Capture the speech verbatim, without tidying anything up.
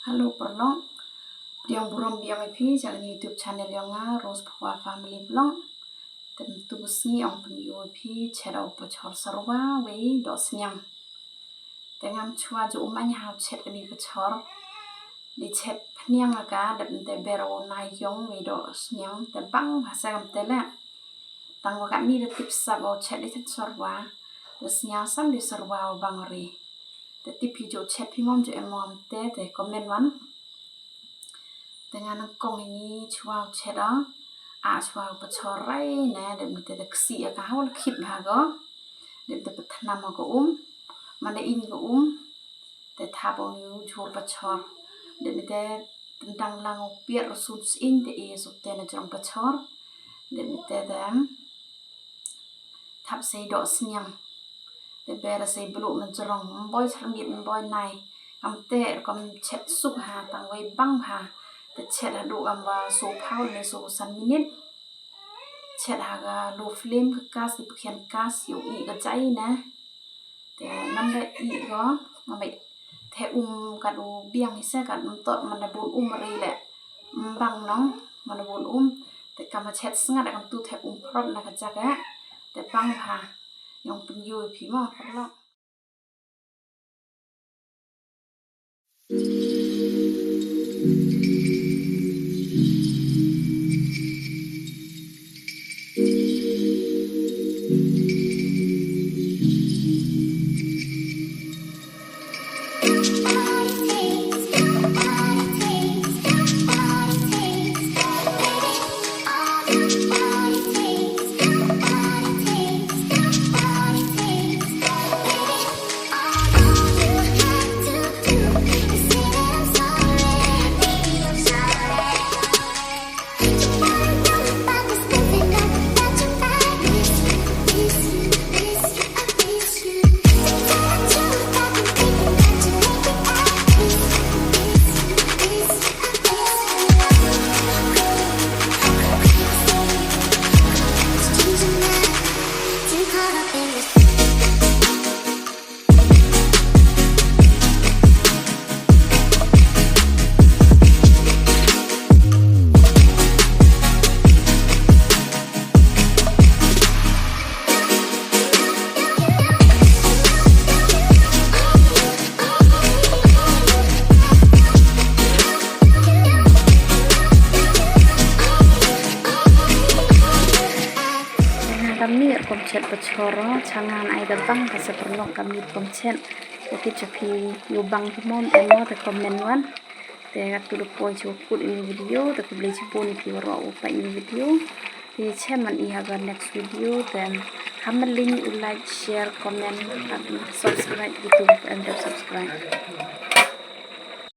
Hello paralok. Pdiang burom biang ïa phi sha kane YouTube channel jong nga, Rose Phawa Family Vlog. Te mynta ka sngi ong pynïoh ïa phi chet u pachor sarwa wei doh sniang. Te ngam shuwa ju umaiñ ha u chet kane pachor. Dei chet phniang ka, dep te ber u nai ïong wei doh sniang te bang ha sa kam te leh. Tang wa katni da tip sa ba u chet dei chet sarwa. Da sniang sam dei sarwa u bang ri. Te tip phi ju chet phi mom ju em mom te, te comment wan. Te nga nang kong ini shuwa u chet o. A shuwa u pachor rai ne, dep te da ksi ka ha u la khit bha go. Dep te pathnam ka um. Manda in ka um. Te thap ong ïa u jhur pachor. Dep te tendang lang u piat rusun sing te i suk te na jrong pachor. Dep te dem. Thap sei doh sniang. Te ber sei bluh na jrong, mboi syrmit, mboi nai. Kam te rukom chet suk ha, tang wei bang ha. Te chet haduh kam ba so phaw ne so san minit. Chet ha ka low flame ka kas, i pkhian kas, ïa u i ka jai na. Te nanda i ko, nanda te um kat u biang hi se kat um tot manda bun um ri leh. Mbang nong, manda bun um. Te kam chet sngat kam tu te um phrot na ka jaka. Te bang ha, ïong pynïoh ïa phi mo, paralok. Nga kam mih rukom chet pachor, cha nga ai da bang ka sa pernok kam mih rukom chet. Te tip cha phi ïoh bang phi mom em mo te comment wan. Te katto da poi cha kut ïa u video, te khublei chibun ïa phi waroh u peit ïa u video. Te chem man i ha ka next video, te ha malin u like, share, comment, and subscribe ïa u, em subscribe.